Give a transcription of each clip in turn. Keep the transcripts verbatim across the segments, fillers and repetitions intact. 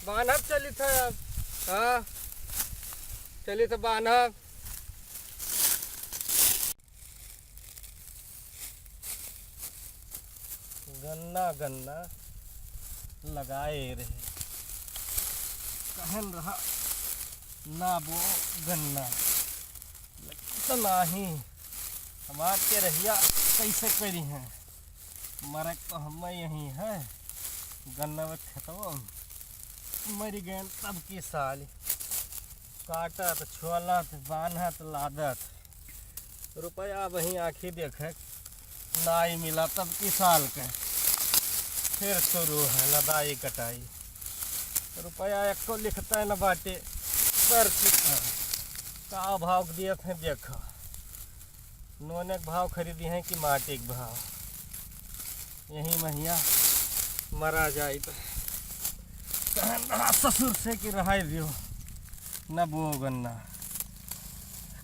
बान्हब चलित है अब। हाँ, चलित है बान्हब। गन्ना, गन्ना लगाए रहे, कहन रहा ना बो गन्ना, लेकिन तो नाही। हमार के रहिया कैसे करी हैं? मरे तो हम यहीं है, गन्ना में खेतवा मरि गए तब की साल। काटत, छोलत, बान्हत, लादत। रुपया वहीं आँखी देखे नाई मिला तब की साल के। फिर शुरू है लदाई कटाई। रुपया एको लिखता है न बाटे। पर का भाव दिए थे देखा। नोने के भाव खरीदी हैं कि माटी के भाव। यही महिया मरा जाई तो कहन रहा ससुर से कि रहाई दियो, न बोओ गन्ना।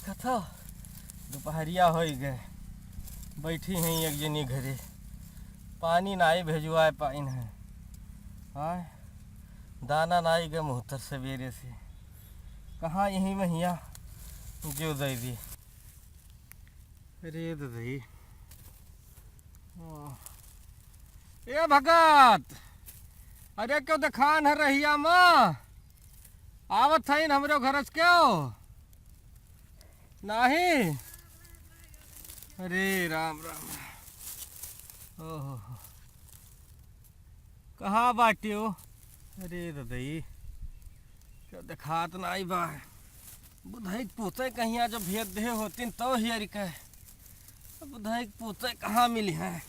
कथो दुपहरिया होई गए, बैठी हैं एक जनी घरे, पानी नाई भेजवाए पाइन है। हाँ, दाना नाई गए मुहतर सवेरे से, कहाँ यही महिया जो दे दी। अरे ददई। ओ। ए भगत, अरे क्यों देखान है रहिया मा? आवत है हमरो घर से क्यों? नाही? अरे राम राम। ओहो। कहाँ बाटे हो? अरे ददई, क्यों देखात नाई बा? बुधई के पूते कहीं आज भेज दे होतिन तो हियर के। बुधई के पूते कहाँ मिली हैं?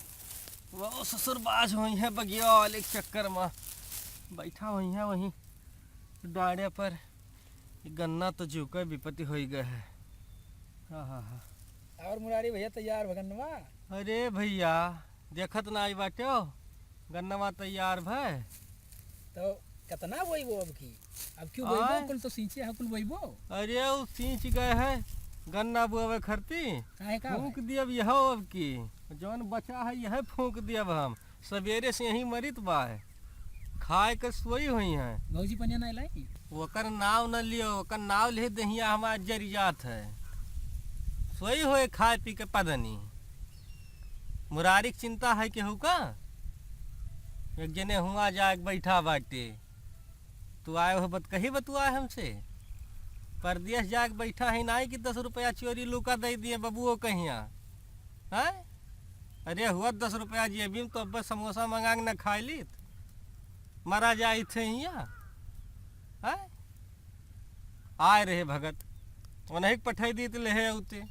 वो ससुर बाज होई हैं बगिया वाले के चक्कर में। बैठा होई हैं वहीं डाँड़े पर। गन्ना तो जीव के विपत्ति होई गए है। हाँ, हाँ, हाँ। और मुरारी भैया तैयार भगनवा? अरे भैया, देखत नाई बाट्यो, गन्नवा तैयार भय। तो कितना बोइबो अब की? अब क्यों बोइबो? आय। कुल तो सींचे है, कुल बोइबो। अरे, उ सींच गए है गन्ना बोवे खरती। काहे का फूंक भाई? दियब यह अब की। जौन बचा है, यह फूंक दियब हम। सवेरे से यहीं मरित बा है। खाए के सोई हुई हैं। भौजी पनिया ना लाई? ओकर नाव न लियो, ओकर नाव ले दहिया हमार जरी जात है। सोई होए खाए पी के पदनी। मुरारी के चिंता है केहू का? एक जने हुआ जाके बैठा बाटे। तू आए हो बतकही बतुआ हमसे। परदेस जाके बैठा है नाई कि दस रुपया चोरी लुका दे दिए बबुओ कहिया। हैं? अरे हुआ दस रुपया जेबी में तो अब समोसा मंगा के न खाई लीत। मरा जाई थे हियाँ। हैं? आए रहे भगत, उन्हें के पठाई दी तो लेहे आउते।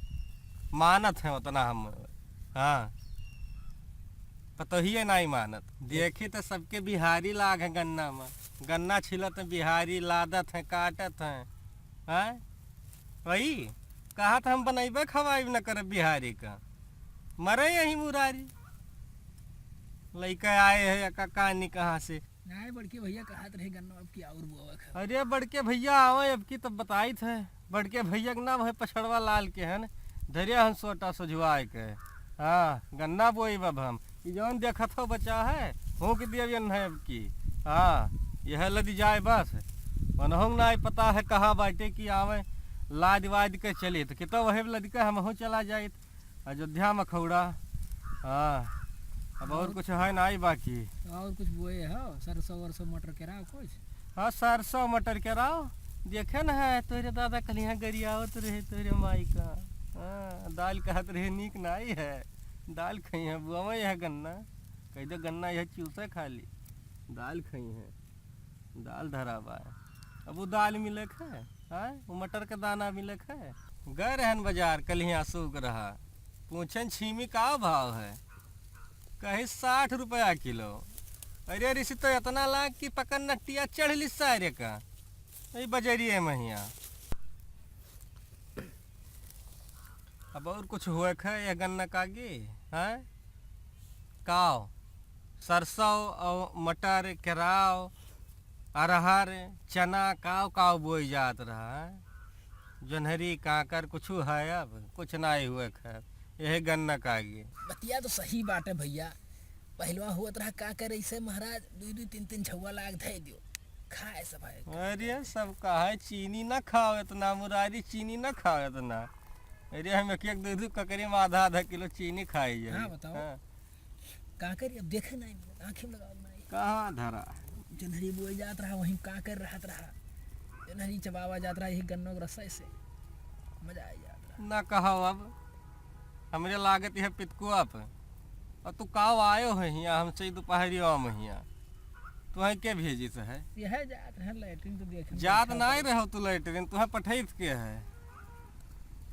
मानत है उतना हम। हाँ, पतोहिए नाई मानत। देखी तो सबके बिहारी लाग है गन्ना में, गन्ना छिलत हैं बिहारी, लादत हैं, काटत हैं। हाँ, वही कहत हम बनैबे खवाइब न करब बिहारी का, मरे यही मुरारी। लइका आए है का, का नहीं कहाँ से। नाय, बड़के भैया कहत रहे गन्ना अब की और बोवे के। अरे बड़के भैया आवे अब की तब बताइत है। बड़के भैया के नाम है पछड़वा लाल के हन, धरिया हन सोटा सोझुआए के। हाँ, गन्ना बोइब अब हम। ई जौन देखत हो बचा है, फूंक दियब यन है अब की। हाँ, यह लदि जाए बस। मनहूँ नाई पता है कहाँ बाटे कि आवे, लाद वाद के चलित, कि तो वही लद के हमहूँ चला जाइत। अयोध्या मखौड़ा। हाँ, अब और और कुछ है नाई बाकी। और कुछ बोए हो, सरसों वरसों मटर केराव कुछ? हाँ, सरसों मटर केराव। देखे न है, तोहरे दादा कलिहाँ गरियावत रहे तोहरे माई का। हाँ, दाल कहत रहे नीक नाई है, दाल खइहें, बुआवे यह गन्ना, कह दे गन्ना यह चूसे खाली, दाल खइहें, दाल धरा बा। अब वो दाल मिले है, हाँ, वो मटर के दाना मिले है। गए रहन बाजार, कलिहाँ सूख रहा, पूछन छीमी का भाव है, कही साठ रुपया किलो। अरे ऋषि तो इतना लाग कि पकड़ नटिया चढ़ ली सारे का, ई बजरिए महिया। अब और कुछ हुए खे यह गन्ना कागी, हैं? काव, सरसों और मटर, केराव, अरहर, चना, काव काव बोई जात रहा है। जोन्हरी, कांकर कुछ है, अब कुछ नाई हुए खे, यही गन्ना कागी। बतिया तो सही बाटे भैया, पहिलवा होत रहा का करे इसे महाराज, दुई दुई तीन तीन झौवा लाग धै दियो। खाए सब है। अरे, सब कहा है, चीनी ना खाओ इतना, मुरारी, चीनी ना खाओ इतना। अरे, हम एक एक दो दो ककरी में आधा आधा किलो चीनी खाई जाए। हाँ, बताओ। हाँ। का करी, अब देखे नहीं, आँखी में लगाओ नहीं। कहाँ धरा? जनहरी बोए जात रहा, वहीं का कर रहत रहा। जनहरी चबावा जात रहा, यही गन्नों के रस से। मजा आ जात रहा। ना कहो अब, हमरे लागत यह पितकुआ पे। और तू काव आयो है हियाँ, हमसे ही दोपहरिया में हियाँ। तुहैं के भेजिस है? यह जात रहे लैट्रिन तो देख। जात नाहीं रहो तू लैट्रिन, तुहैं पठैत के है?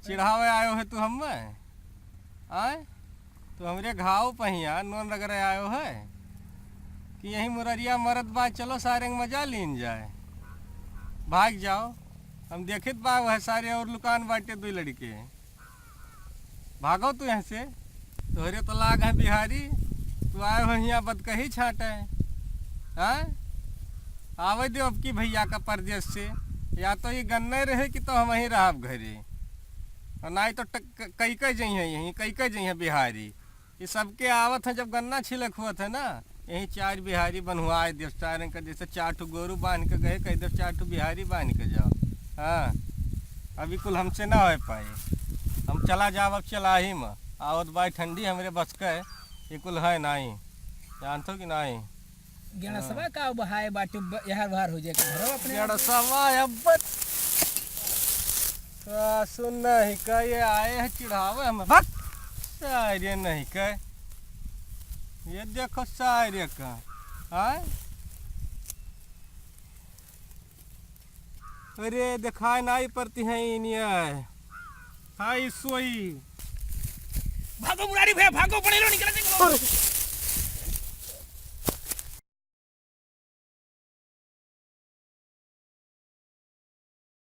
चिढ़ावे आयो है तू हम्मे? आय? तू हमरे घाव पहिया नून रगड़े आयो है कि यही मुररिया मरत बा, चलो सारे के मजा लीन जाए। भाग जाओ, हम देखित बा वह सारे और लुकान बाटे दुई लड़के। भागो तू यहाँ से, तोहरे तो लाग है बिहारी, तू आए हो हियाँ बदकही छाटे। हाँ, आवे दे अबकी भैया का परदेस से, या तो ये गन्ने रहे कि तो हम वहीं रहब घरे, और नाहीं तो टक-, कई कई जइहें यहीं, कई कई जइहें बिहारी। ये सबके आवत है जब गन्ना छिलक हुआ था ना, यहीं चार बिहारी बनवाए देव, चार इनका जैसे चार ठो गोरू बांध के गए, कह देव चार ठो बिहारी बांध के जाओ। हाँ, अभी कुल हमसे ना हो पाए, हम चला जाब अब चला ही में। आवत बाय ठंडी हमरे बस के, ये कुल है नाहीं, जानत हो कि नाहीं? गेड़सवा हाँ। का बहाए बाटे ब-, यहर बहार हो जाए के घरवा अपने आप। गेड़सवा अब का सुन नहीं का ये आए है चिढ़ावे हमें, भक! सारे नहीं का, ये देखो सारे का, आए? अरे, देखाए नाहीं पड़ती है इनिया। हाय सोई। भागो मुरारी भैया, भागो, बड़े लो, निकल, निकल। अरे,